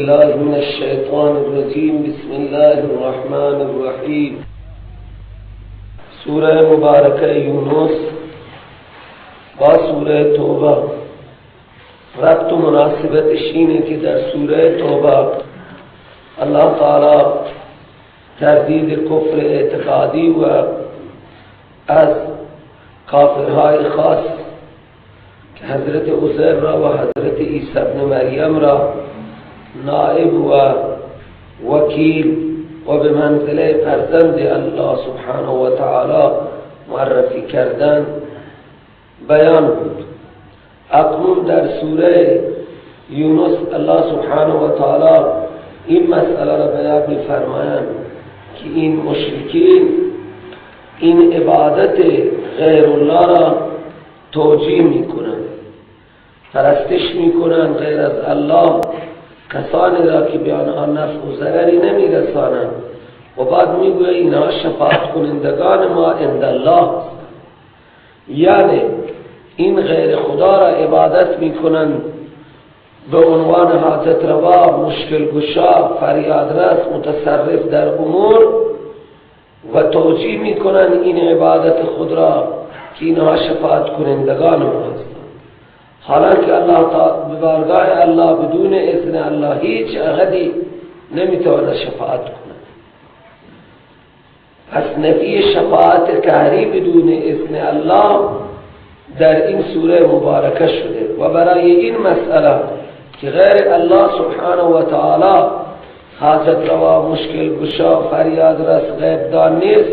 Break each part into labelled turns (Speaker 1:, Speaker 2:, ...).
Speaker 1: بالله من الشیطان الرجیم. بسم الله الرحمن الرحیم. سورہ مبارکہ یونس با سورہ توبہ ربط و مناسبتش اینه که در سوره توبه الله تعالی تردید کفر اعتقادی و از کافرهای خاص که حضرت عزیر را و حضرت عیسی ابن مریم را نائب و وکیل و به منزله فرزند الله سبحانه و تعالی معرفی کردن بیان بود. اکنون در سوره یونس الله سبحانه و تعالی این مسئله را بیان می‌فرمایند که این مشرکین این عبادت غیر الله را توجیه میکنند، پرستش میکنند غیر از الله کسانی را که به آنها نفع و ضرری نمیرسانند و بعد میگوید اینها شفاعت کنندگان ما عند الله هستند. یعنی این غیر خدا را عبادت میکنند به عنوان حاجت روا، مشکل گشا، فریاد رس، متصرف در امور و توجیه میکنند این عبادت خود را که اینها شفاعت کنندگان ما هستند. حالانکه الله تعالی به بارگاه الله بدون اذن الله هیچ احدی نمیتواند شفاعت کند. پس نفی شفاعت قهری بدون اذن الله در این سوره مبارکه شده و برای این مسئله که غیر الله سبحانه و تعالی حاجت روا، مشکل گشا، فریاد رس، غیب دان نیست،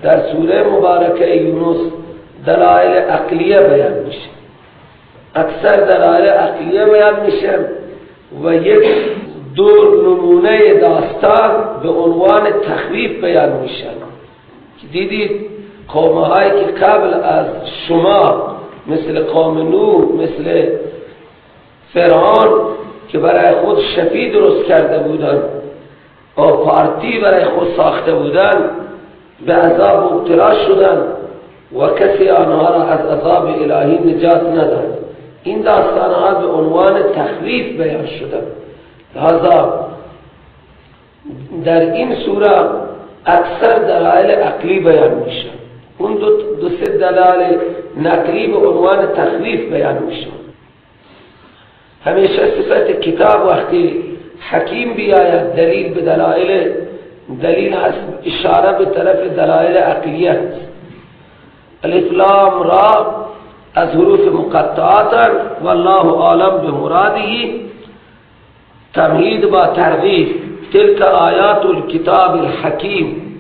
Speaker 1: در سوره مبارکه یونس دلائل عقلیه بیان میشه. اکثر دلائل عقلیه بیان میشه و یک دو نمونه داستان به عنوان تخویف بیان میشن که دیدید قومهایی که قبل از شما مثل قوم نوح، مثل فرعون که برای خود شفیع درست کرده بودند و پارتی برای خود ساخته بودند، به عذاب مبتلا شدند و کسی آنها را از عذاب الهی نجات نداد. این داستانها به عنوان تخویف بیان شدند. لذا در این سوره اکثر دلایل عقلی بیان میشه، اون دو سه دلایل نقلی به عنوان تخویف بیان میشه. همیشه صفت کتاب وقتی حکیم بیاید دلیل به دلایل، دلیل هست اشاره به طرف دلایل عقلیه هست. الف لام را از حروف مقطعات والله عالم بمراده، تمهید با ترغیب. تلک آیات الکتاب الحکیم،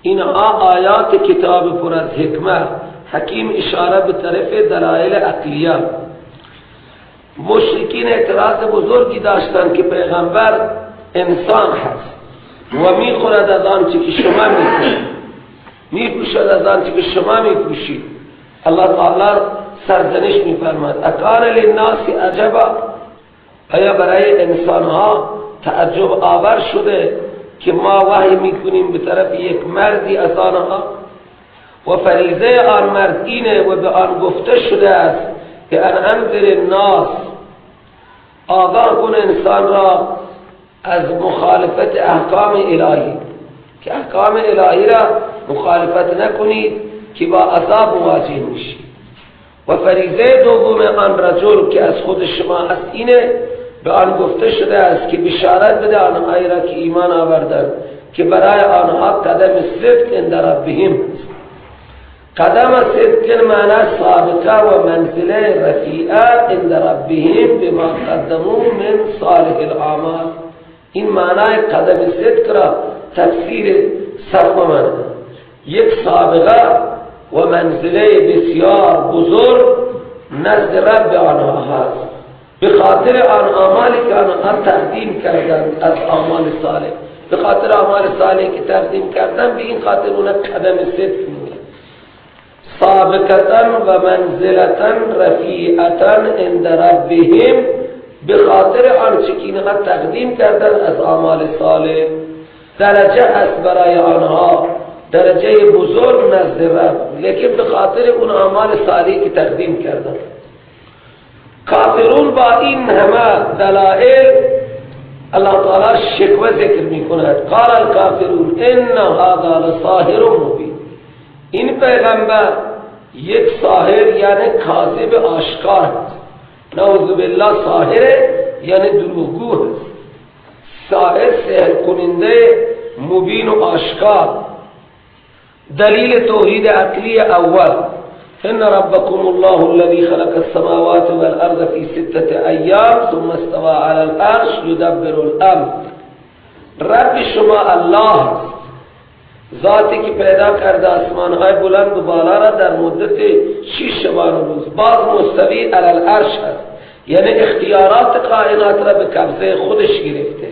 Speaker 1: اینها آیات کتاب پر از حکمت. حکیم اشاره به طرف دلایل عقلیه. مشرکین اعتراض بزرگی داشتند که پیغمبر انسان هست و میخورد از آنچه که شما میخورید، میپوشد از آنچه که شما میپوشید. الله تعالی سرزنش میفرماد اکان للناس عجبا، آیا برای انسانها تعجب آور شده که ما وحی میکنیم به طرف یک مردی از آنها و فریضه آن مرد اینه و به آن گفته شده است که ان انذر الناس، آگاه کن انسان را از مخالفت احکام الهی، که احکام الهی را مخالفت نکنید که با عذاب مواجه میشید. و فریضه دوم آن رجل که از خود شما است اینه، به آن گفته شده است که بشارت بده آنهایی را که ایمان آوردند که برای آنها قدم صدق عند ربهم. قدم صدق معنی سابقه و منزله رفیعه عند ربهم بما قدموا من صالح الاعمال. این معنی قدم صدق را تفسیر سبق من یک سابقه و منزله بسیار بزرگ نزد رب آنها هست به خاطر آن اعمالی که آنها تقدیم کردند از اعمال صالح، به خاطر اعمال صالح که تقدیم کردند، به این خاطر اونا قدم صدق میگن. سابقتا و منزلتا رفیعتا عند ربهم، به خاطر آنچه که اینها تقدیم کردند از اعمال صالح درجه است برای آنها، درجه بزرگ نزد رب، لیکن به خاطر اون اعمال صالحی که تقدیم کردند. کافرون با این همه دلائل الله تعالی شکوه ذکر می کند. قال الکافرون ان هذا لساحر مبین. این پیغمبر یک ساحر یعنی کاذب آشکار است. نعوذ بالله، ساحر یعنی دروغگو است، ساحر سحر کننده مبین و آشکار. دلیل توحید عقلی اول: ان ربكم الله الذي خلق السماوات والارض في 6 ایام ثم استوى على العرش يدبر الامر. رب شما الله است، ذاتی که پیدا کرده آسمانهای بلند و بالا را در مدت 6 شبانه روز، باز مستوی علی العرش است، یعنی اختیارات کائنات را به قبضه خودش گرفته.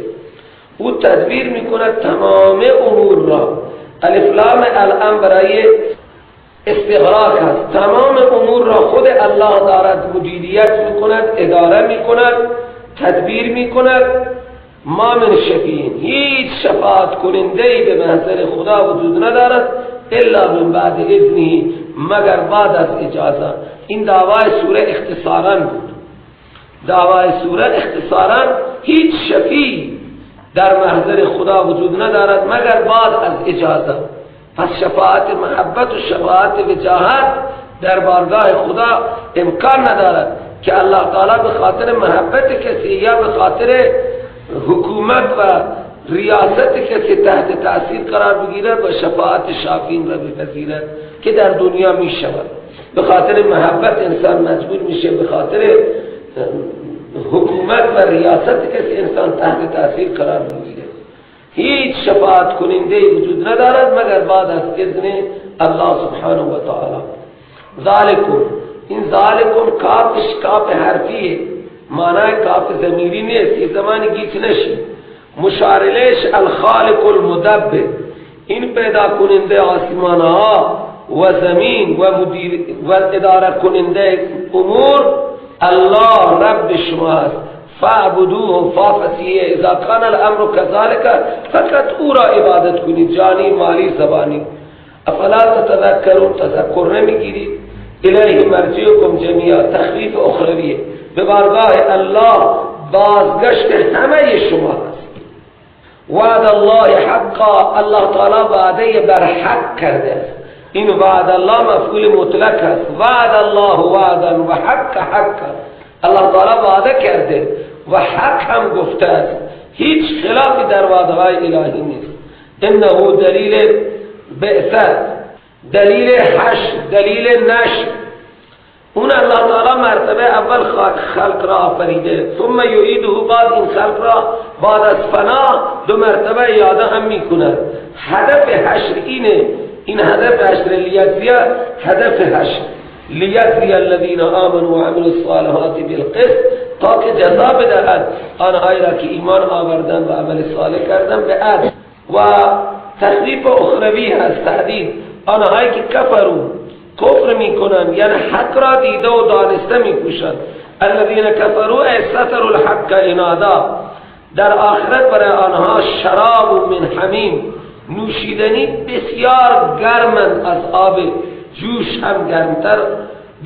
Speaker 1: او تدبیر میکند تمام امور را. الف لام الامر برای استغراق است. تمام امور را خود الله دارد مدیریت میکند، اداره میکند، تدبیر میکند. ما من شفیع، هیچ شفاعت کننده به محضر خدا وجود ندارد الا من بعد اذنه، مگر بعد از اجازه. این دعوای سوره اختصارا بود. دعوای سوره اختصارا هیچ شفیع در محضر خدا وجود ندارد مگر بعد از اجازه. پس شفاعت محبت و شفاعت وجاهت در بارگاه خدا امکان ندارد که الله تعالی به خاطر محبت کسی یا به خاطر حکومت و ریاست کسی تحت تاثیر قرار بگیرد و شفاعت شافین را بپذیرد که در دنیا می شود. به خاطر محبت انسان مجبور میشه، به خاطر حکومت و ریاست کسی انسان تحت تاثیر قرار میگیره. هیچ شفاعت کننده وجود ندارد مگر بعد از اذن الله سبحانه و تعالی. ذالکم، این ذالکم کافش کاف حرفیه، معنای کاف ضمیری نیست، این زمانی گیج نشی. مشارلش الخالق المدبر، این پیدا کننده آسمان ها و زمین و مدیر و اداره کننده امور الله رب شما است. فاعبدوه فافسیه اذا کان الامر كذلك، فقط او را عبادت کنید، جانی مالی زبانی. افلا تتذکرون، تذکر نمیگیرید. الیه مرجعکم جمیعا، تخفیف اخرویه، به بارگاه الله بازگشت همه شما است. وعد الله حقا، الله تعالی وعده بر حق کرده است. این وعد الله مفعول مطلق است. وعد الله وعدا و حق حقا، الله تعالی وعده کرده و حق هم گفته است، هیچ خلافی در وعده های الهی نیست. انه دلیل بعثت، دلیل حشر، دلیل نشر. اون الله تعالی مرتبه اول خلق را آفریده، ثم یعیده، بعد این خلق را بعد از فنا دو مرتبه یاده هم میکند. هدف حشر اینه، این هدف حشر لیجزی، هدف حشر لیجزی الذین آمنوا وعملوا الصالحات بالقسط، تا که جزا بدهد آنهایی را که ایمان آوردن و عمل صالح کردن به عدل. و تخویف اخروی هست، تهدید آنهایی که کفرو، کفر میکنن، یعنی حق را دیده و دانسته میپوشند. الذین کفروا ستروا الحق عنادا، در آخرت برای آنها شراب من حمیم، نوشیدنی بسیار گرمند، از آب جوش هم گرمتر،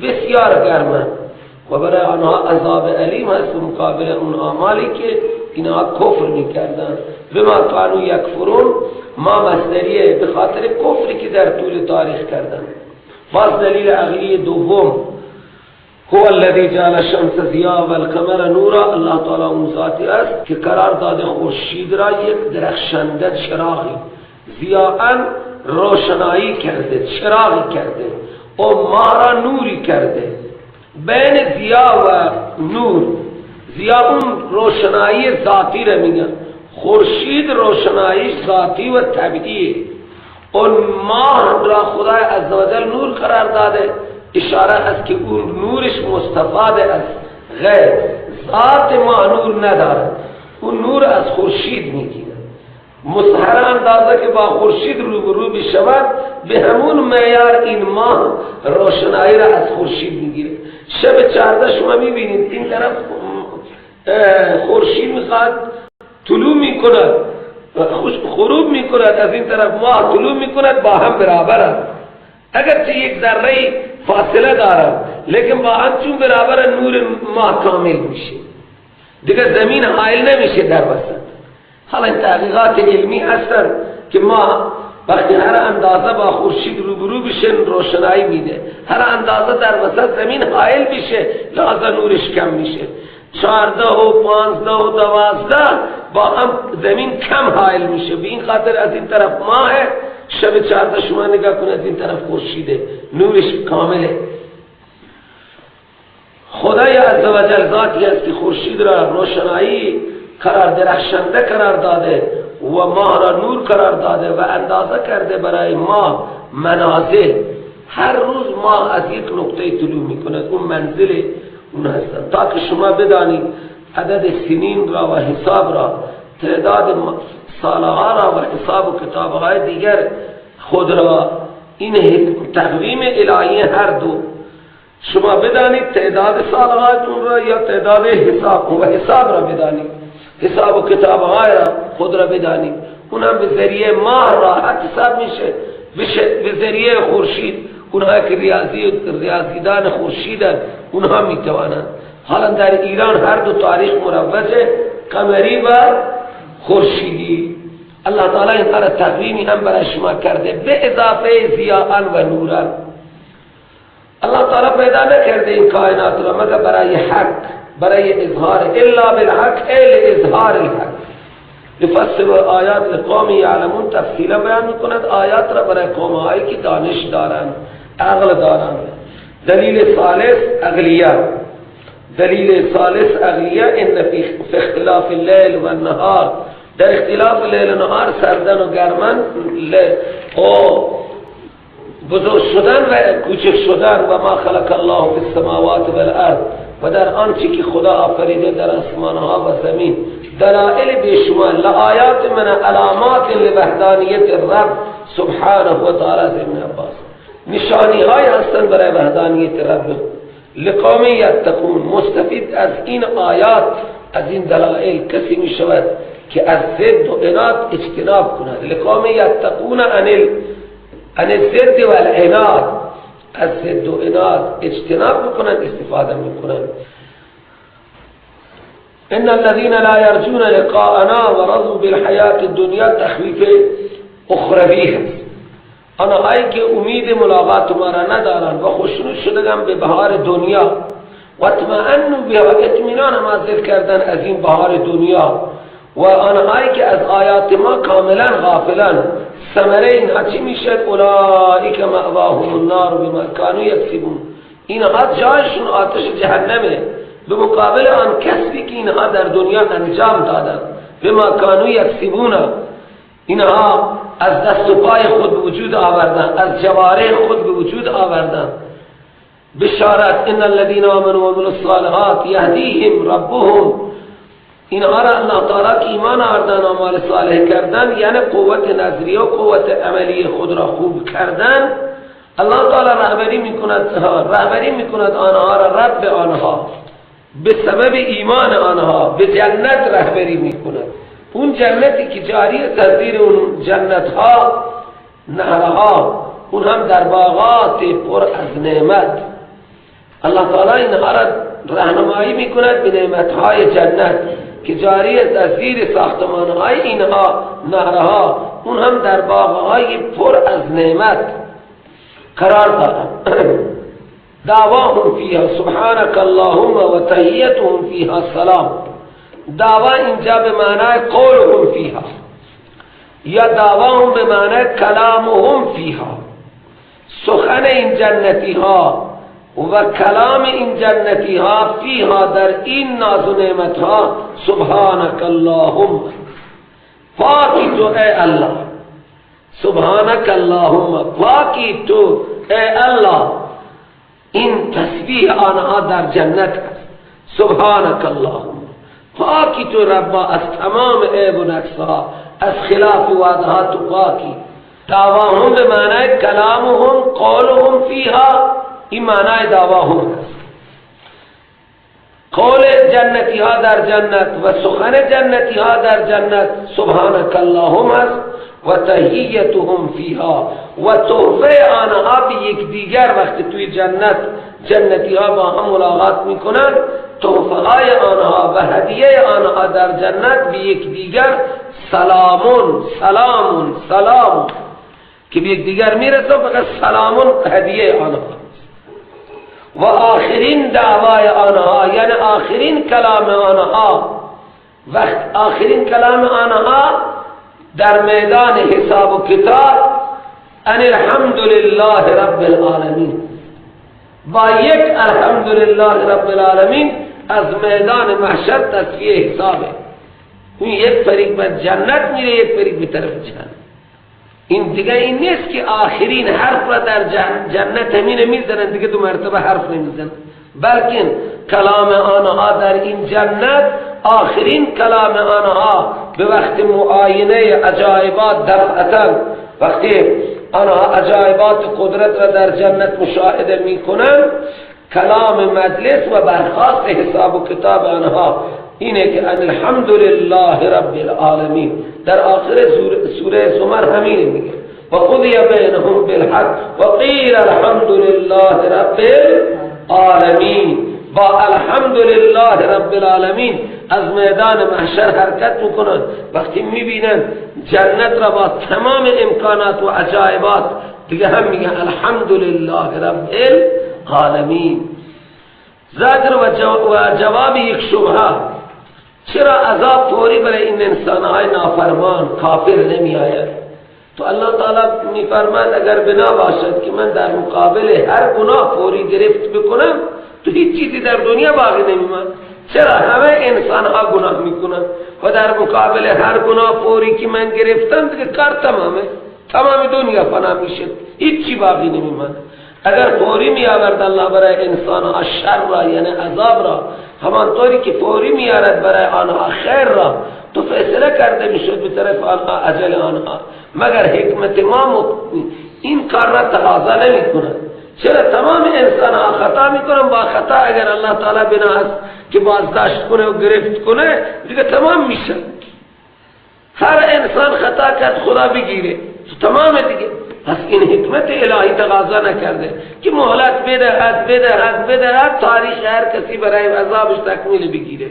Speaker 1: بسیار گرمند، و برای آنها عذاب الیم هست مقابل اون اعمالی که اینها کفر میکردند. بما کانوا یکفرون، ما مصدریه، به خاطر کفری که در طول تاریخ کردند. باز دلیل عقلی دوم، هو الذی جعل الشمس ضیاء والقمر نورا، الله تعالی اون ذاتی است که قرار داده خورشید را یک درخشنده چراغی، ضیاء روشنایی کرده، چراغی کرده، و ماه را نوری کرده. بین ضیاء و نور، ضیاء اون روشنایی ذاتی را میگن، خورشید روشنایی ذاتی و طبیعیه، اون ماه را خدای عزوجل نور قرار داده، اشاره است که اون نورش مستفاد از غیر، ذات ماه نور ندارد، اون نور از خورشید میگیرد. مسحر اندازه که با خورشید روبرو بشود، به همون معیار این ماه روشنایی را از خورشید میگیره. شب 14 شما میبینید این طرف خورشید میخواد طلوع میکند، غروب میکند، از این طرف ماه طلوع میکند، با هم برابرند، اگرچه یک ذره فاصله دارند، لیکن با هم چون برابر نور ماه کامل میشه. دیگه زمین حائل نمیشه در وسط. حالا این تحقیقات علمی هستن که ما وقتی هر اندازه با خورشید روبرو بشه روشنایی میده، هر اندازه در وسط زمین حائل بشه لحاظا نورش کم میشه. 14 و 15 و 12 با هم زمین کم حائل میشه. به این خاطر از این طرف ماه، شب 14 شما نگاه کن از این طرف خورشیده، نورش کامله. خدای عزوجل ذاتی است که خورشید را روشنایی قرار درخشنده قرار داده و ماه را نور قرار داده و اندازه کرده برای ماه منازل. هر روز ماه از یک نقطه طلوع میکند، اون منزل اون هستن، تا که شما بدانید عدد سنین را و حساب را، تعداد سالها را و حساب و کتابهای دیگر خود را. این تقویم الهی هر دو شما بدانید تعداد سالهاتون را یا تعداد حساب و حساب را بدانید، حساب و کتابهای را خود را بدانید. اونم به ذریعه ماه راحت حساب میشه، به ذریعه خورشید. اونها که ریاضیدان خورشیدن اونها میتوانند. حالا در ایران هر دو تاریخ مروجه، قمری و خورشیدی. الله تعالی اینها را تقویمی هم برای شما کرده به اضافه ضیاء و نورا. الله تعالی پیدا نکرده این کائنات را مگر برای حق، برای اظهار، الا بالحق، ای اظهار الحق. لفصل آیات لقوم یعلمون تفصیلا بیان میکند آیات را برای قوم هایی که دانش دارند، عقل دارند. دلیل ثالث عقلیه، دلیل ثالث عقلیه، ان فی اختلاف اللیل و النهار، در اختلاف لیل و نهار، سردن و گرمن، بزرگ شدن و کوچک شدن، و ما خلق الله فی السماوات والارض، و در آنچه که خدا آفریده در آسمان ها و زمین، دلائل بیشمار، لآیات من علامات لوحدانیت رب سبحانه و تعالی. ابن عباس نشانی های هستند برای وحدانیت رب. لقوم یتقون، مستفید از این آیات، از این دلائل کسی می شود که از ضد و عناد اجتناب کند. لقوم یتقون عن الضد والعناد، از ضد و عناد اجتناب میکنند، استفاده میکنند. ان الذين لا يرجون لقاءنا ورضوا بالحیات الدنیا، تخویف اخروی هست. آنهایی که امید ملاقات ما را ندارند و خوشنود شدگان به بهار دنیا، و اطمئنوا بها، اطمینان هم حاصل کردن از این بهار دنیا، و آنهایی که از آیات ما کاملا غافلن، ثمره اینها چی میشد؟ اولئک مأواهم النار بما كانوا یکسبون. اینها جایشون آتش جهنمه، به مقابل آن کسبی که اینها در دنیا انجام دادن. بما كانوا یکسبون، اینها از دست و پای خود به وجود آوردن، از جوارح خود به وجود آوردن. بشارت ان الذين آمنوا وعملوا الصالحات یهدیهم ربهم، اینها را الله تعالی که ایمان آوردن، اعمال صالح کردن، یعنی قوت نظریه و قوت عملی خود را خوب کردن، الله تعالی رهبری میکند، رهبری میکند آنها را، رب آنها به سبب ایمان آنها به جنت رهبری میکند. اون جنتی که جاری از زیر اون جنت ها نهرها، اون هم در باغات پر از نعمت. الله تعالی اینها را راهنمایی میکند به نعمتهای جنت که جاری است از زیر ساختمانهای اینها نهرها، اون هم در باغهای پر از نعمت قرار دارند. دعواهم فیها سبحانك اللهم و تحیتهم فیها سلام. دعوا اینجا به معنای قولهم فیها یا دعواهم به معنای کلامهم فیها، سخن این جنتی ها و کلام این جنتی ها، فیها در این ناز و نعمت ها، سبحانك اللهم، پاکی تو ای الله، سبحانك اللهم، پاکی تو ای الله. این تسبیح آنها در جنت است. سبحانك اللهم، پاکی تو ربا از تمام عیب و نقص ها، از خلاف وعده ها تو پاکی. دعواهم به معنای کلامهم، قولهم فیها، این معنای دعواهم است. قول جنتی ها در جنت و سخن جنتی ها در جنت سبحانك اللهم است. و تحیتهم فیها، و تحفه آنها به یکدیگر. وقتی توی جنت جنتی ها با هم ملاقات میکنند، تحفه‌های آنها و هدیه آنها در جنت به یکدیگر سلامون سلامون سلام که به یکدیگر میرسه، فقط سلامون هدیه آنها. و آخرین دعوای آنها، یعنی آخرین کلام آنها، وقت آخرین کلام آنها در میدان حساب و کتاب ان الحمد لله رب العالمین، با یک الحمد لله رب العالمین از میدان محشر تصفیه حسابه. این یک فریق به جنت میره، یک فریق به طرف جهنم. این دیگه این نیست که آخرین حرف را در جنت همین میزنن، دیگه دو مرتبه حرف نمیزنن، بلکه کلام آنها در این جنت، آخرین کلام آنها به وقت معاینه عجایبات دفعتا، وقتی آنها عجایبات قدرت را در جنت مشاهده میکنن، کلام مجلس و برخاست حساب و کتاب آنها اینه که الحمد لله رب العالمین. در آخر سوره زمر همین میگه و قضی بینهم بالحق و قیل الحمد لله رب العالمین. با الحمد لله رب العالمین از میدان محشر حرکت میکنن. وقتی میبینن جنت را با تمام امکانات و عجایبات، دیگه هم میگن الحمد لله رب العالمین. زجر و جواب یک شبهه، چرا عذاب فوری برای این انسانهای نافرمان کافر نمی آید؟ تو الله تعالی میفرماد اگر بنا باشد که من در مقابل هر گناه فوری گرفت بکنم، تو هیچ چیزی در دنیا باقی نمیماند. چرا همه انسان ها گناه میکنن و در مقابل هر گناه فوری که من گرفتم دیگه کار تمامه، تمام دنیا فنا میشه، هیچ چی باقی نمیماند. اگر فوری می آورد الله برای انسان ها شر را، یعنی عذاب را، همانطوری که فوری می آورد برای آنها خیر را، تو فیصله کرده میشد به طرف آنها اجل آنها. مگر حکمت ما این کار را تقاضا نمی کند؟ چرا تمام انسان ها خطا میکنن؟ با خطا اگر الله تعالی بنا است که بازداشت کنه و گرفت کنه دیگه تمام میشه. هر انسان خطا کرد خدا بگیره تمام دیگه. پس این حکمت الهی تقاضا نکرده که مهلت بدهد بدهد بدهد تاریخ هر کسی برای عذابش تکمیل بگیره.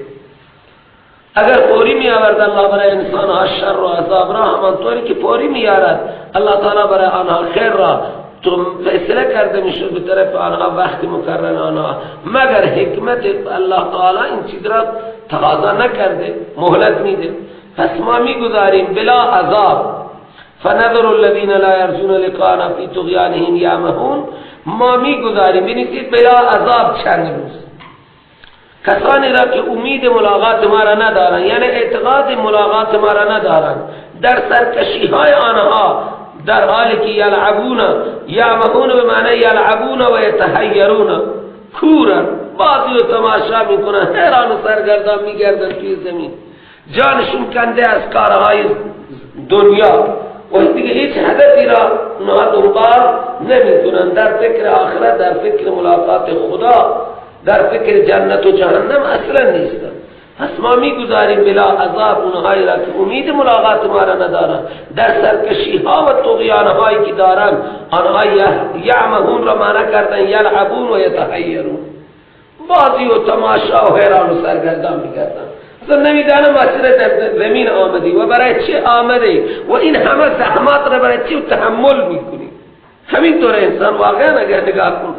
Speaker 1: اگر فوری می آورد الله برای انسان ها شر و عذاب را، همانطوری که فوری می آورد الله تعالی برای آنها خیر را، تو فیصله کرده میشد به طرف آنها وقت مکرر آنها. مگر حکمت الله تعالی این چیز را تقاضا نکرده، مهلت میده. پس ما میگذاریم بلا عذاب. فنذر الذين لا يرجون لقاءنا في طغيانهم يعمهون. ما میگذاریم بنویسید بلا عذاب چند روز کسانی را که امید ملاقات ما را ندارند، یعنی اعتقاد ملاقات ما را ندارند، در سرکشی های آنها، در حالی که یلعبون، یعمهون به معنی یلعبون و یتحیرون، کورن، بازی و تماشا میکنن، حیران و سرگردان میگردن توی زمین، جانشون کنده از کارهای دنیا و دیگه هیچ هدفی را اونها دنبال نمیکنن. در فکر آخرت، در فکر ملاقات خدا، در فکر جنت و جهنم اصلا نیستن. پس ما میگذاریم بلا عذاب اونهایی را که امید ملاقات ما را ندارن، در سرکشی ها و طغیان هایی که دارن. آنها یعمهون را معنی کردن یلعبون و یتحیرون، بازی و تماشا و حیران و سرگردان میگردن. اصلا نمیدانم ما چرا در زمین آمدی و برای چه آمدی و این همه زحمات را برای چه تحمل میکنی. همینطور انسان واقعا اگر نگاه کنه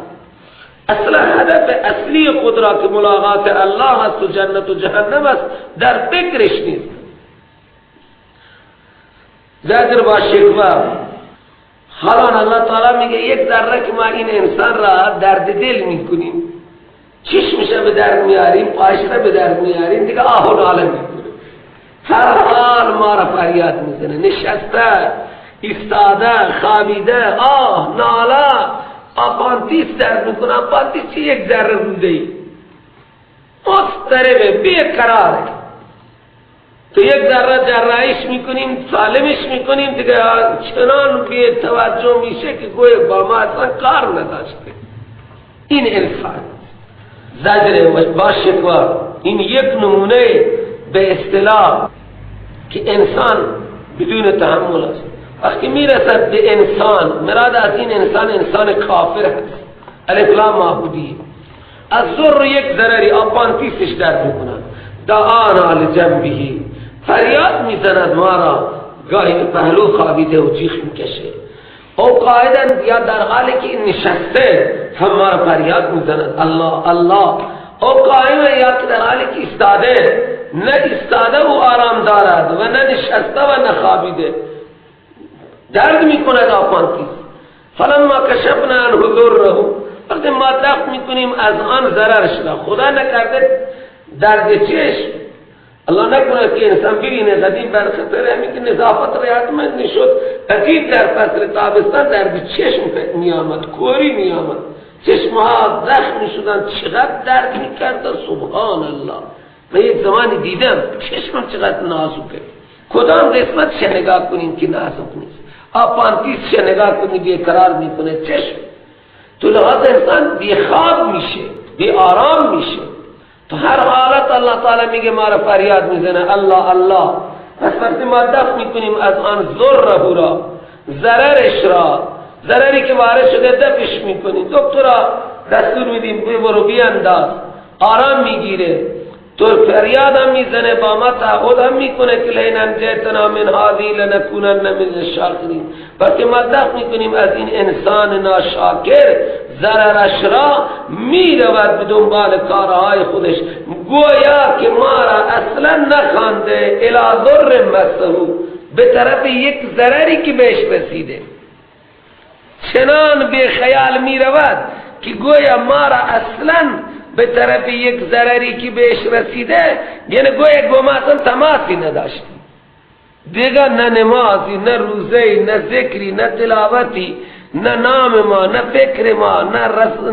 Speaker 1: اصلا هدف اصلی خود را که ملاقات الله است و جنت و جهنم است در فکرش نیست. زجر با شکوه. حالا الله تعالی میگه یک ذره که ما این انسان را درد دل میکنیم، چشمش به درد میاریم، پایش را به درد میاریم، دیگه آه و ناله میکنه، هر حال ما را فریاد میزنه، نشسته، ایستاده، خوابیده، آه ناله، آپانتیس درد میکنه. آپانتیس چی؟ یک ذره روده ای مضطربه، بیقراره. تو یک ذره جراحیش میکنیم، سالمش میکنیم، دیگه چنان بی توجه میشه که گویا با ما اصلا کار نداشته. این انسان زجر با شکوه، این یک نمونه به اصطلاح که انسان بدون تحمل است. وقتی میرسد به انسان، مراد از این انسان انسان کافر است، الف لام معبودی. از ضر یک ضرری، آپانتیسش درد میکند. دعانا لجنبه، فریاد میزند ما را، گاهی به پهلو خوابیده و جیغ میکشه، او قاعدا یا در حالی که نشسته هم ما را فریاد میزند الله الله، او قائم یا که در حالی که ایستاده، نه ایستاده و آرام دارد و نه نشسته و نه خوابیده، درد میکند آپانتیس. فلما کشفنا عنه ضره، وقتی ما دفع میکنیم از آن ضررش را، خدا نکرده درد چشم، الله نکنه که انسان ببینه قدیم بر خطر همین که نظافت رعایت نشد، عجیب در فصل تابستان درد چشم می آمد، کوری می آمد، چشمها زخم می شدن، چقدر درد می کرد. سبحان الله، من یک زمانی دیدم چشمم چقدر نازکه. کدام قسمت چه نگاه کنیم که نازک نیست؟ آپانتیس چه نگاه کنیم بیقرار میکنه چشم. تو لحاظ انسان بیخواب میشه، بی آرام میشه. تو هر حالت الله تعالی میگه ما را فریاد میزنه الله الله. پس وقتی ما دفع میکنیم از آن ضره را، ضررش را، ضرری که وارد شده دفعش میکنیم، دکترا دستور میدیم برو بیانداز، آرام میگیره. تو فریاد هم میزنه، با ما تعهد هم میکنه که لئن انجیتنا من هذه لنکونن من الشاکرین. وقتی ما دفع میکنیم از این انسان ناشاکر ضررش را، میرود به دنبال کارهای خودش، گویا که ما را اصلا نخوانده الی ضر مسه، به طرف یک ضرری که بهش رسیده، چنان بی خیال میرود که گویا ما را اصلا به طرف یک ضرری که بهش رسیده، یعنی گویا با ما اصلا تماسی نداشتی دیگه، نه نمازی، نه روزه‌ای، نه ذکری، نه تلاوتی، نه نام ما، نه فکر ما،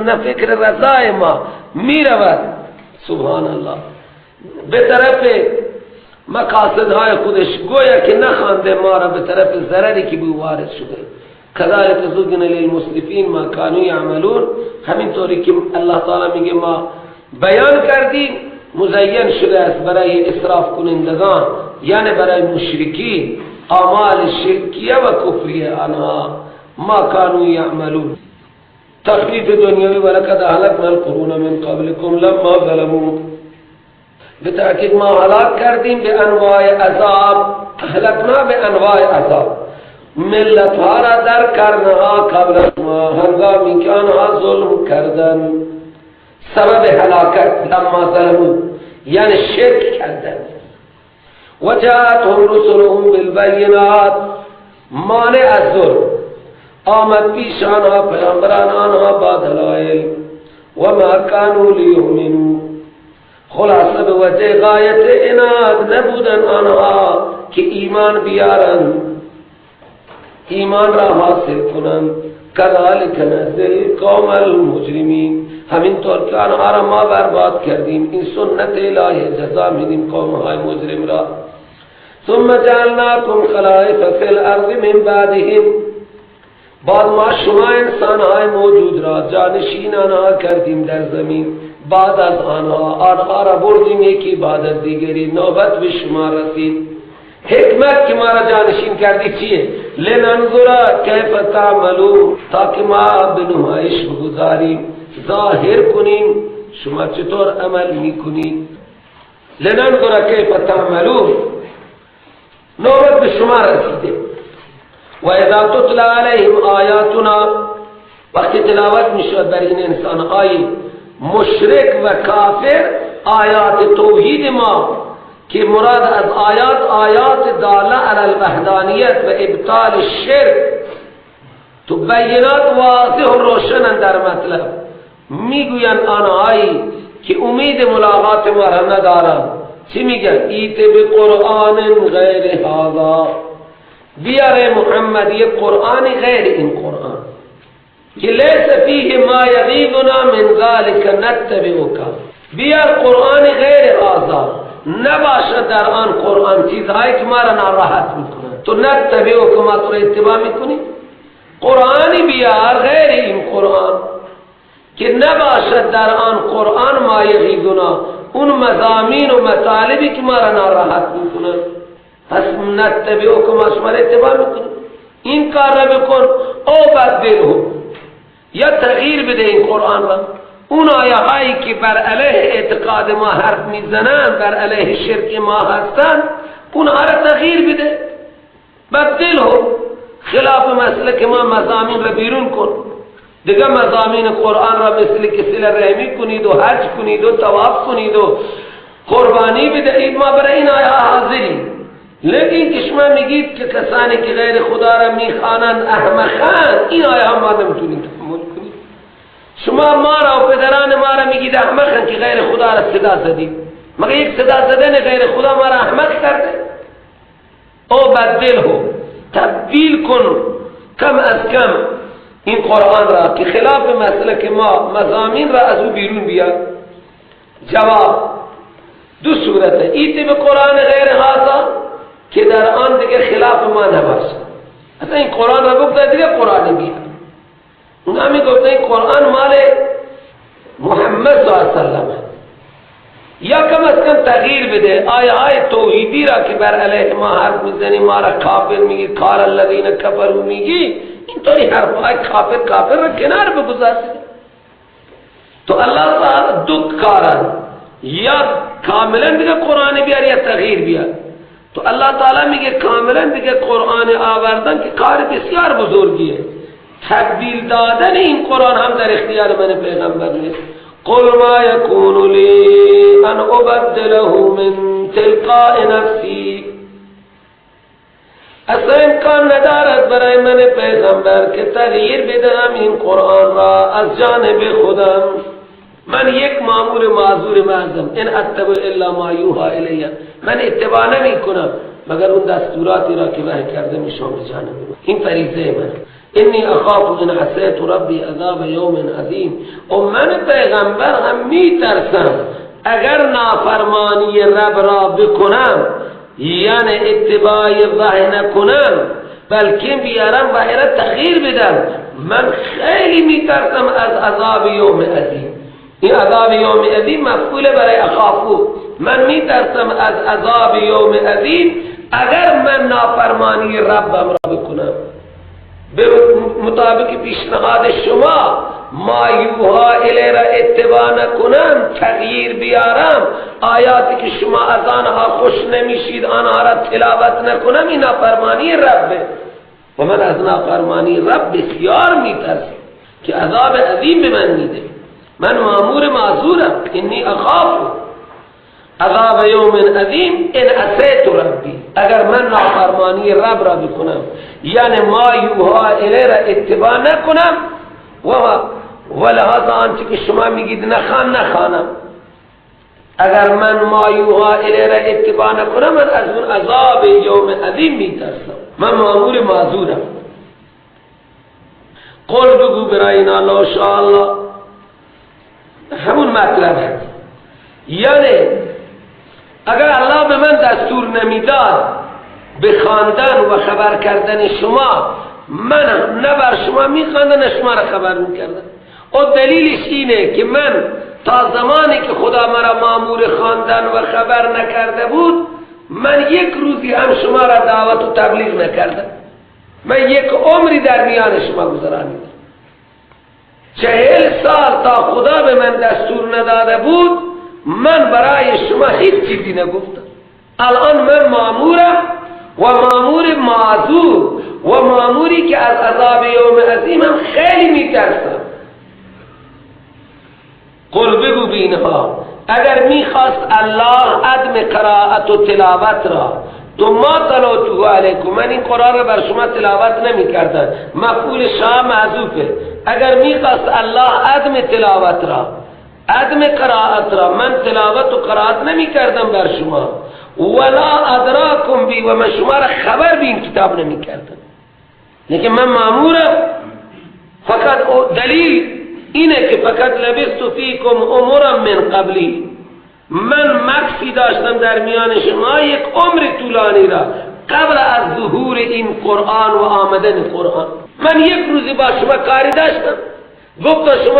Speaker 1: نه فکر رضای ما، میرود سبحان الله به طرف مقاصدهای خودش، گویا که نخوانده ما را به طرف ضرری که به وارد شده. کذالک زین للمسرفین ما کانوا یعملون. همینطوری که الله تعالی میگه ما بیان کردیم، مزین شده است برای اسراف کنندگان، یعنی برای مشرکین، اعمال شرکیه و کفریه آنها، ما کانوا یعملون. تخفیف دنیوی، ولقد اهلکنا القرون من قبلکم لما ظلموا، به تحقیق ما هلاک کردیم به انواع عذاب، اهلکنا به انواع عذاب ملت ها را در قرنها قبل از ما، هنگامی که آنها ظلم کردن. سبب هلاکت لما ظلموا یعنی شرک کردن. وجاءتهم رسلهم بالبینات، مانع از ظلم آمد پیش آنها پیامبران آنها با دلائل. وما كانوا لیؤمنوا، خلاصه به وجه غایت عناد نبودن آنها که ایمان بیارن، ایمان را حاصل کنند. کذالک نجزی القوم المجرمین، همینطور که آنها را ما برباد کردیم، این سنت الهی، جزا میدیم قوم های مجرم را. ثم جعلناکم خلائف فی الارض من بعدهم، بعد ما شما انسان های موجود را جانشین آنها کردیم در زمین بعد از آنها، آنها را بردیم یکی بعد از دیگری، نوبت به شما رسید. حکمت که ما را جانشین کردی چیه؟ لننظر کیف تعملون، تاکه ما به نمایش بگذاریم، ظاهر کنیم شما چطور عمل میکنید. لننظر کیف تعملون، نوبت به شما رسیده. و اذا تتلى علیهم آیاتنا، وقتی تلاوت میشد بر این انسان های مشرک و کافر آیات توحید ما، که مراد از آیات آیات داله علی الوحدانیت و ابطال الشرک، تو بینات واضح و روشن در مطلب. میگوین آنهایی که امید ملاقات ما را ندارند، چی میگن؟ ایت بقرآن غیر هذا، بیاره محمد یک قرآن غیر این قرآن که لیس فیه ما یغیظنا من ذلک نتبعک، بیار قرآن غیر هذا، نباشد در آن قرآن چیزهایی که ما را ناراحت میکنه، تو نتبعک، ما تو را اتباع میکنی. قرآنی بیار غیر این قرآن که نباشد در آن قرآن ما یغیظنا، اون مضامین و مطالبی که ما را ناراحت میکنه، پس نتبعک، ما شما را اتباع میکنی. این کار را بکن او بدله، یا تغییر بده این قرآن را، اون آیه هایی که بر علیه اعتقاد ما حرف میزنن، بر علیه شرک ما هستن، اونها را تغییر بده، بدله، خلاف مسلک ما مضامین را بیرون کن. دیگه مضامین قرآن را مثل که صله رحمی کنید و حج کنید و طواف کنید و قربانی بدهید، ما برای این آیه حاضریم. لیکن که شما میگید که کسانی که غیر خدا را میخوانند احمقند، این آیه هم ما نمیتونیم تحمل کنیم. شما ما را و پدران ما را میگید احمقند که غیر خدا را صدا زدید، مگر یک صدا زدن غیر خدا ما را احمق کرده؟ او بدله، تبدیل کن کم از کم این قرآن را که خلاف مسلک ما مضامین را از او بیرون بیاد. جواب دو صورته: ایتی به قرآن غیر هذا که در آن دیگه خلاف ما نباشه، اصلا این قرآن را بگذار دیگه قرآن بیاد. اون می گفته این قرآن مال محمد صلی الله علیه و سلم، یا کم از کم تغییر بده آیه های توحیدی را که بر علیه ما حرف میزنی، ما را کافر میگی، کار الذین کفروا میگی، اینطوری حرف های کافر کافر را کنار بگذار. تو الله تعالی دو کارن، یا کاملا دیگه قرآن بیار یا تغییر بیار. تو الله تعالی میگه کاملا دیگه قرآن آوردن که کار بسیار بزرگیه، تبدیل دادن این قرآن هم در اختیار من پیغمبر نیست. قل ما یکون لی ان ابدله من تلقاء نفسی، اصلا امکان ندارد برای من پیغمبر که تغییر بدهم این قرآن را از جانب خودم. من یک مامور معذور محضم، ان اتبع الا ما یوحی الی، من اتباع نمی کنم مگر اون دستوراتی را که وحی کرده میشم به جانب من. این فریضه من. انی اخاف ان عصیت ربی عذاب یوم عظیم، و من پیغمبر هم میترسم اگر نافرمانی رب را بکنم، یعنی اتباع وحی نکنم بلکه بیارم وحی را تغییر بدم، من خیلی میترسم از عذاب یوم عظیم. این عذاب یوم عظیم مفعول برای اخافو، من میترسم از عذاب یوم عظیم اگر من نافرمانی ربم را بکنم. به مطابق پیشنهاد شما ما یوها الی را اتباع نکنم، تغییر بیارم، آیاتی که شما از آنها خوش نمیشید آنها را تلاوت نکنم، این نافرمانی ربه و من از نافرمانی رب بسیار میترسم که عذاب عظیم به من میده. من مامور معذورم، انی اخاف عذاب یوم عظیم ان عصیت ربی، اگر من نافرمانی رب را بکنم، یعنی ما یوها الی را اتباع نکنم و لحاظ آنچه که شما میگید نخوان نخوانم، اگر من ما یوها الی را اتباع نکنم من از اون عذاب یوم عظیم میترسم، من مامور معذورم. قل بگو برای اینا لو شاء الله، همون مطلب هست، یعنی اگر الله به من دستور نمیداد به خواندن و خبر کردن شما، من نه بر شما میخواندم نه شما را خبر میکردم. و دلیلش اینه که من تا زمانی که خدا مرا مامور خواندن و خبر نکرده بود، من یک روزی هم شما را دعوت و تبلیغ نکردم. من یک عمری در میان شما گذرانیدم، 40 سال تا خدا به من دستور نداده بود من برای شما هیچ چیزی نگفتم. الان من مامورم و مامور معذور و ماموری که از عذاب یوم عظیمم خیلی میترسم. قل بگو به اینها اگر میخواست الله عدم قرائت و تلاوت را، تو ما تلوته علیکم، من این قرآن را بر شما تلاوت نمی کردم، مفعول شاء محذوفه. اگر میخواست الله عدم تلاوت را، عدم قرائت را، من تلاوت و قرائت نمی کردم بر شما، ولا ادراکم بی، و من شما را خبر به این کتاب نمی کردم، لیکن من مامورم. فقط دلیل اینه که فقط لبست فیکم امورا من قبلی، من مکسی داشتم در میان شما یک عمر طولانی را قبل از ظهور این قرآن و آمدن قرآن. من یک روزی با شما کاری داشتم، گفت شما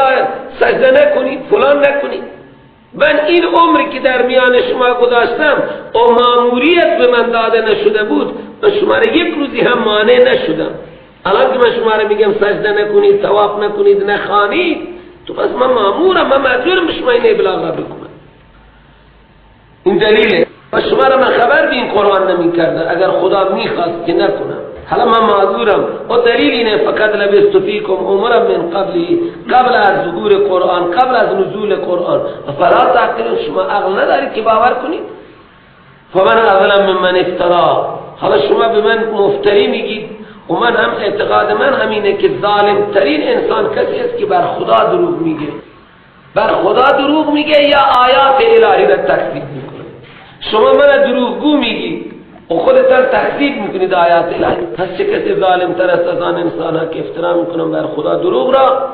Speaker 1: سجده نکنید فلان نکنید. من این عمری که در میان شما گذاشتم و ماموریت به من داده نشده بود، من شما را یک روزی هم مانع نشدم. الان که من شما را میگم سجده نکنید، طواف نکنید، نخوانید، تو پس من مامورم، من مجبورم به شما این ابلاغ را بکنم. این دلیله. و شما را من خبر به این قرآن نمی کردم اگر خدا میخواست که نکنم. حالا من معذورم. و دلیل اینه فقط لبست فیکم عمرا من قبلی، قبل از ظهور قرآن، قبل از نزول قرآن. فلا تعقلون، شما عقل ندارید که باور کنید. فمن اظلم ممن افترا. حالا شما به من مفتری میگید و من هم اعتقاد من همینه که ظالم ترین انسان کسی است که بر خدا دروغ میگه، بر خدا دروغ میگه یا آیات الهی را تکذیب میکنه. شما من دروغگو میگی و خودتان تکذیب میکنید آیات الهی. پس چه کسی ظالم تر است از آن انسان ها که افترا میکنن بر خدا دروغ را؟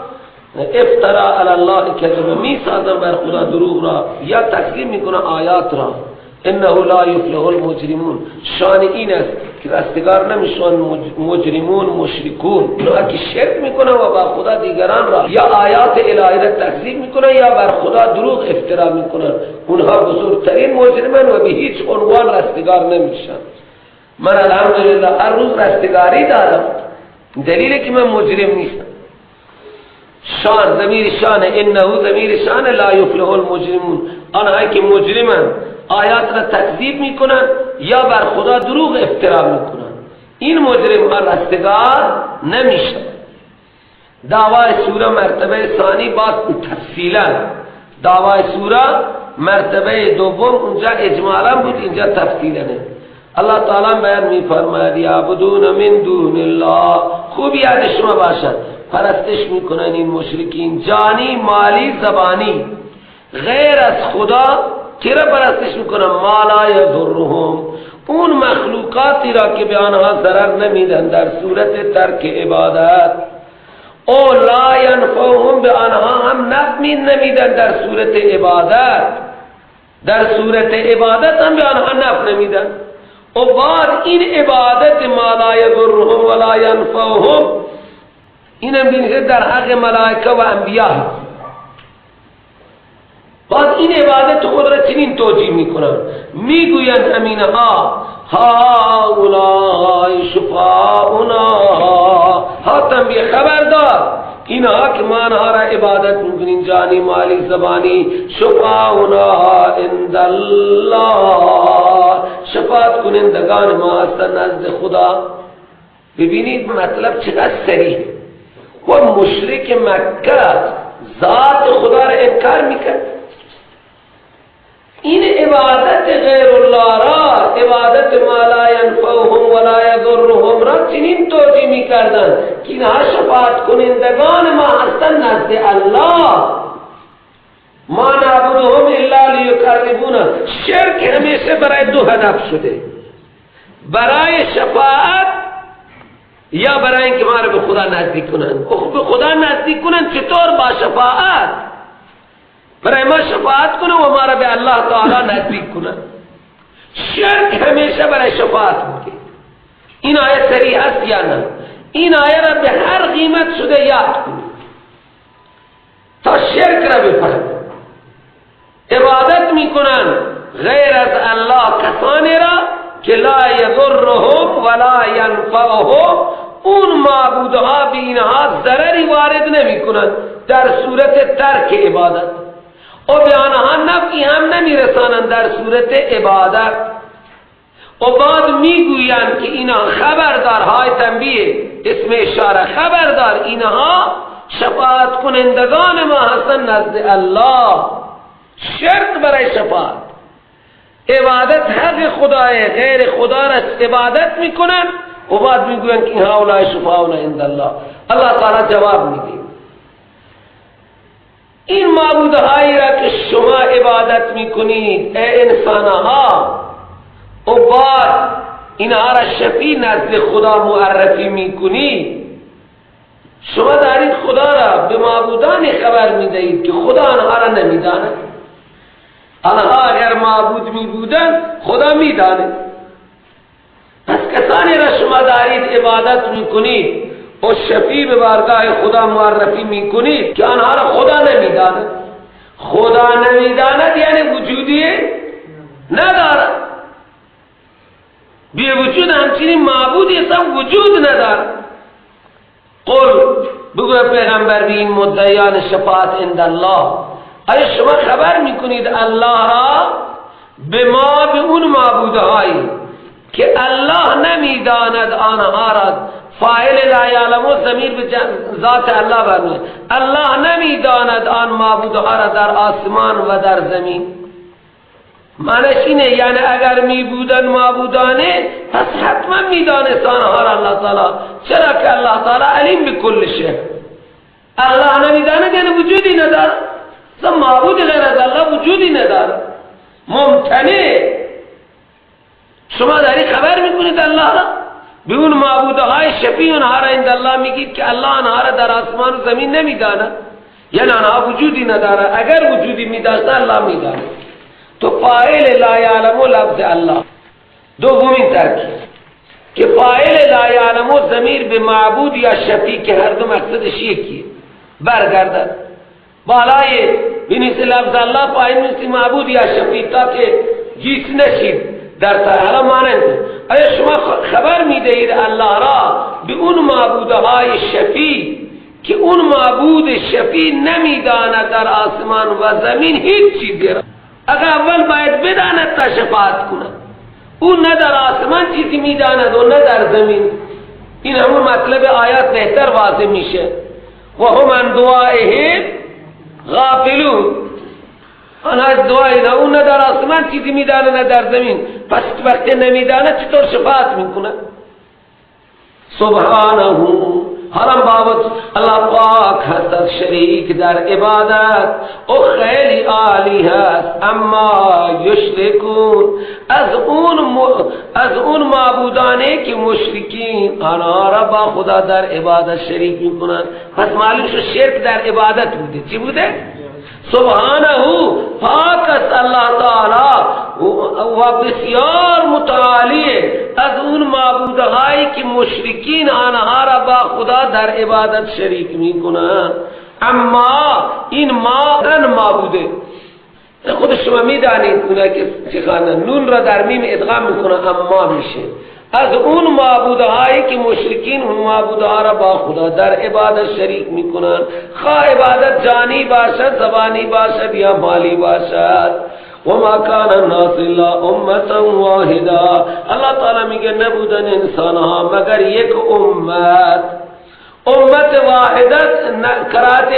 Speaker 1: افترا علی الله کذب، میسازن بر خدا دروغ را یا تکذیب میکنن آیات را. انه لا یفلح المجرمون. شان این است که رستگار نمیشون مجرمون، مشرکون، اونها که شرک میکنن و بر خدا دیگران را یا آیات الهی را تکذیب میکنن یا بر خدا دروغ افترا میکنن. اونها بزرگترین مجرمن و به هیچ عنوان رستگار نمیشن. من الحمدلله هر روز رستگاری دارم، دلیله که من مجرم نیستم. شان، ضمیر شان، انه ضمیر شان، لا یفلح المجرمون، آنهایی که مجرمن آیات را تکذیب میکنن یا بر خدا دروغ افترا میکنن، این مجرم ها رستگار نمیشن. دعوای سوره مرتبه ثانی باز تفصیلا، دعوای سوره مرتبه دوم اونجا اجمالا بود، اینجا تفصیلا. الله تعالی بیان میفرماید یعبدون من دون الله. خوب یاد شما باشد، پرستش میکنن این مشرکین جانی، مالی، زبانی، غیر از خدا. چرا پرستش میکنن؟ ما لا یضرهم، اون مخلوقاتی را که به آنها ضرر نمیدن در صورت ترک عبادت، او لا ینفعهم، به آنها هم نفع نمیدن در صورت عبادت، در صورت عبادت هم به آنها نفع نمیدن. و بعد این عبادت ما لا یضرهم ولا ینفعهم، اینم بینید در حق ملائکه و انبیا. بعد این عبادت خود را چنین توجیه میکنن، میگویند همینها هؤلاء شفاعنا، ها تنبیه خبردار، اینها که ما آنها را عبادت میکنیم جانی، مالی، زبانی، شفاعنا عند الله، شفاعت کنندگان ما هستند نزد خدا. ببینید مطلب چقدر صریح. و مشرک مکه ذات خدا را انکار میکرد. این عبادت غیر الله را، عبادت ما لا ینفعهم ولا یضرهم را چنین توجیه میکردند که اینها شفاعت کنندگان ما هستند نزد الله. ما نعبدهم الا لیقربونا. شرک همیشه برای دو هدف شده، برای شفاعت یا برای اینکه ما را به خدا نزدیک کنند. به خدا نزدیک کنند چطور؟ با شفاعت. برای ما شفاعت کنه و ما را به الله تعالی نزدیک کنه. شرک همیشه برای شفاعت بوده. این آیه صریح است یا نه؟ این آیه را به هر قیمت شده یاد کنید تا شرک را بفهمید. عبادت میکنن غیر از الله کسانی را که لا یضرهم ولا ینفعهم، اون معبودها به اینها ضرری وارد نمی کنند در صورت ترک عبادت، و به آنها نفعی هم نمی رسانند در صورت عبادت. و بعد میگویند که اینها خبردار، های تنبیه، اسم اشاره، خبردار، اینها شفاعت کنندگان ما هستند نزد الله. شرط برای شفاعت، عبادت حق خدای، غیر خدا را عبادت میکنن و بعد میگوین که اینها اولای شفاعون عند الله. الله تعالی جواب میده این معبودهایی را که شما عبادت میکنید ای انسانها، و بعد اینها را شفیع نزد خدا معرفی میکنید، شما دارید خدا را به معبودان خبر میدهید که خدا آنها را نمیداند. آنها اگر معبود می بودند خدا میداند. پس کسانی را شما دارید عبادت میکنید و شفیع به بارگاه خدا معرفی میکنید که آنها را خدا نمیداند. خدا نمیداند یعنی وجودی ندارد، بی وجود، همچنین معبودی اصلا وجود ندارد. قل بگو پیغمبر به این مدعیان شفاعت عند الله، آیا شما خبر میکنید الله را به ما، به اون معبودهایی که الله نمیداند آنها را؟ فاعل لا یعلم ضمیر به ذات الله برمیاد. الله نمیداند آن معبودها را در آسمان و در زمین. معنیش اینه یعنی اگر می بودن معبودانه پس حتما میدانست آنها را الله تعالی، چرا که الله تعالی علیم بکل شیء. الله نمیداند یعنی وجودی نداره، معبود غیر از الله وجودی نداره، ممتنع. شما داری خبر میکنید الله را به اون معبودهای شفیع آنها را عند الله میگید که الله آنها را در آسمان و زمین نمیداند، یعنی آنها وجودی نداره. اگر وجودی میداشت الله میداند. تو فاعل لا یعلم لفظ الله. دومین ترکیب که فاعل لا یعلم ضمیر به معبود یا شفیع که هر دو مقصدش یکیه برگردد. بالای بنیس لفظ الله پایین بنیس معبود یا شفیع تا که گیس نشید در حالا مانند. آیا شما خبر میدهید الله را به اون معبودهای شفیع که اون معبود شفیع نمیداند در آسمان و زمین هیچ چیزی را؟ اگر اول باید بداند تا شفاعت کند. اون نه در آسمان چیزی میداند و نه در زمین. این همون مطلب آیات بهتر واضح میشه. و هم عن دعائهم غافلون. آنها از دعای نه، اون نه در آسمان چیزی میدانه نه در زمین، پس وقتی نمیدانه چطور شفاعت میکنه؟ سبحانه، حرم بابت الله پاک هست از شریک در عبادت، او خیلی عالی هست. اما یشرکون، از اون معبودانه که مشرکین آنها را با خدا در عبادت شریک میکنن. پس معلوم شد شرک در عبادت بوده. چی بوده؟ سبحانه، پاک است الله تعالی و بسیار متعالی از اون معبودهایی که مشرکین آنها را با خدا در عبادت شریک میکنن. اما این ما ان معبوده، خود شما میدانید اونا که چه خواندن، نون را در میم ادغام میکنن اما میشه. از اون معبودهایی که مشرکین اون معبودها را با خدا در عبادت شریک میکنن، خواه عبادت جانی باشد، زبانی باشد یا مالی باشد. وما کان الناس الا امة واحده. الله تعالی میگه نبودن انسانها مگر یک امت، امت واحده. قرات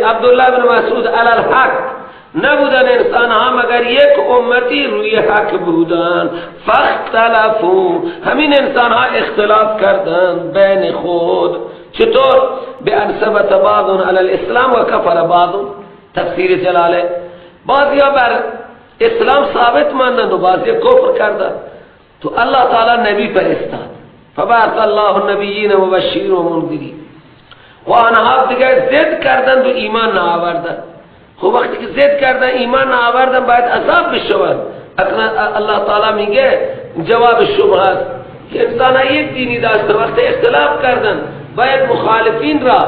Speaker 1: عبدالله بن مسعود علی الحق، نبودن انسان ها مگر یک امتی روی حق بودن. فاختلفوا، همین انسان ها اختلاف کردن بین خود. چطور؟ بان ثبت بعض علی الاسلام و کفر بعض. تفسیر جلاله، بعضی ها بر اسلام ثابت ماندند و بعضی کفر کردند. تو الله تعالی نبی فرستاد، فبعث الله النبیین مبشرین و منذرین، و آنها دیگه ضد کردند و ایمان نآوردند. خب وقتی که ضد کردن ایمان نآوردن باید عذاب بشوند. الله تعالی میگه جواب شبهه است که انسان یک دینی داشت، وقتی اختلاف کردن باید مخالفین را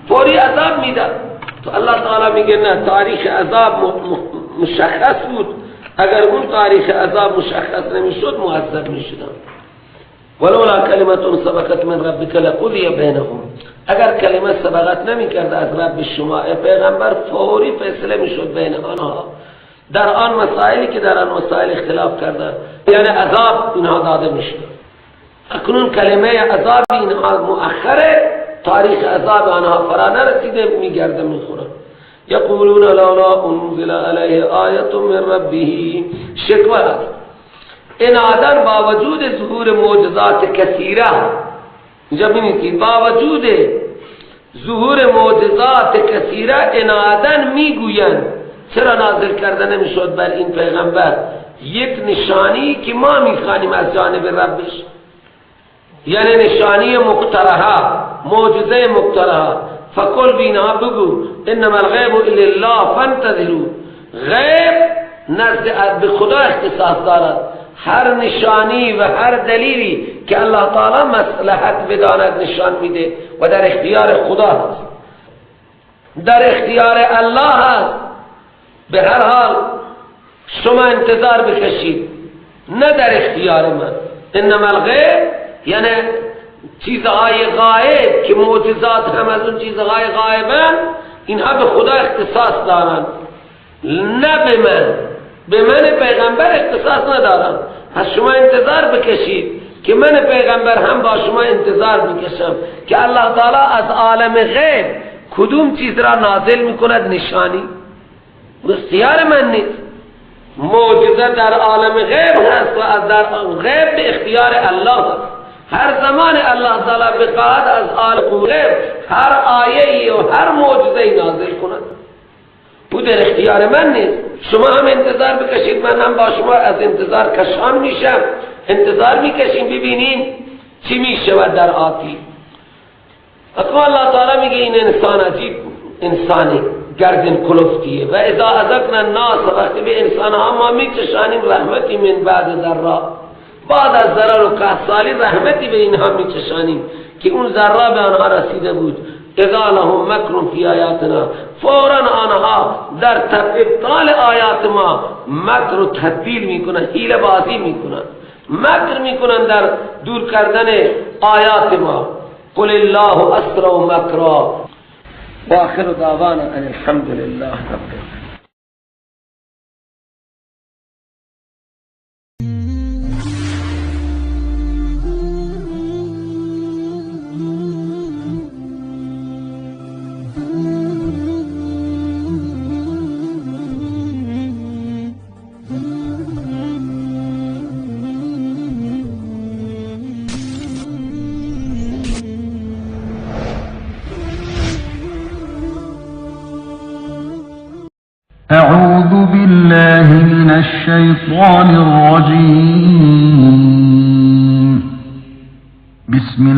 Speaker 1: فوری عذاب میداد. تو الله تعالی میگه نه، تاریخ عذاب مشخص بود، اگر اون تاریخ عذاب مشخص نمیشد معذب میشدن. ولولا کلمة سبقت من ربک لقضی بینهم، اگر کلمه سبقت نمی کرد از رب شما ای پیغمبر فوری فیصله میشد بین آنها در آن مسائلی که در آن مسائل اختلاف کردن، یعنی عذاب اینها داده میشد. اکنون کلمه عذاب اینها مؤخره، تاریخ عذاب آنها فرا نرسیده، میگرده میخورن. یقولون لولا انزل علیه آیة من ربه، شکوه است. انادن با وجود ظهور معجزات کثیره، اینجا ببینید با وجود ظهور معجزات کثیره انادن میگویند چرا نازل کرده نمیشد بر این پیغمبر یک نشانی که ما میخوانیم از جانب ربش، یعنی نشانی مقترحه، معجزه مقترحه. فقل بینها، بگو انما الغیب لله فانتظروا، غیب نزد به خدا اختصاص دارد. هر نشانی و هر دلیلی که الله تعالی مصلحت بداند نشان میده و در اختیار خدا هست، در اختیار الله هست. به هر حال شما انتظار بکشید، نه در اختیار من. انما الغیب یعنی چیزهای غایب که معجزات هم از اون چیزهای غایبن، اینها به خدا اختصاص دارن، نه به من. به من پیغمبر اختصاص ندارن. پس شما انتظار بکشید که من پیغمبر هم با شما انتظار میکشم که الله تعالی از عالم غیب کدوم چیز را نازل میکند. نشانی اختیار من نیست. معجزه در عالم غیب هست و در غیب به اختیار الله هست. هر زمان الله تعالی بخواهد از عالم غیب هر آیه و هر معجزه نازل کند، او در اختیار من نیست. شما هم انتظار بکشید، من هم با شما از انتظار کشان میشم. انتظار میکشیم ببینیم چی میشود در آتی. اما الله تعالی میگه این انسان عجیب انسانی گردن کلفتیه. و اذا اذقنا الناس، وقتی به انسان ها ما میچشانیم رحمتی من بعد ذرا، بعد از ضرر و قحط رحمتی به اینها میچشانیم که اون ذره به آنها رسیده بود. اذا لهم مکر فی آیاتنا، فورا آنها در ابطال آیات ما مکر و تدبیر میکنن، حیله بازی میکنن، مکر میکنن در دور کردن آیات ما. قل الله اسرع مکرا. و آخر دعوانا ان الحمد لله رب العالمین.
Speaker 2: أعوذ بالله من الشيطان الرجيم. بسم الله.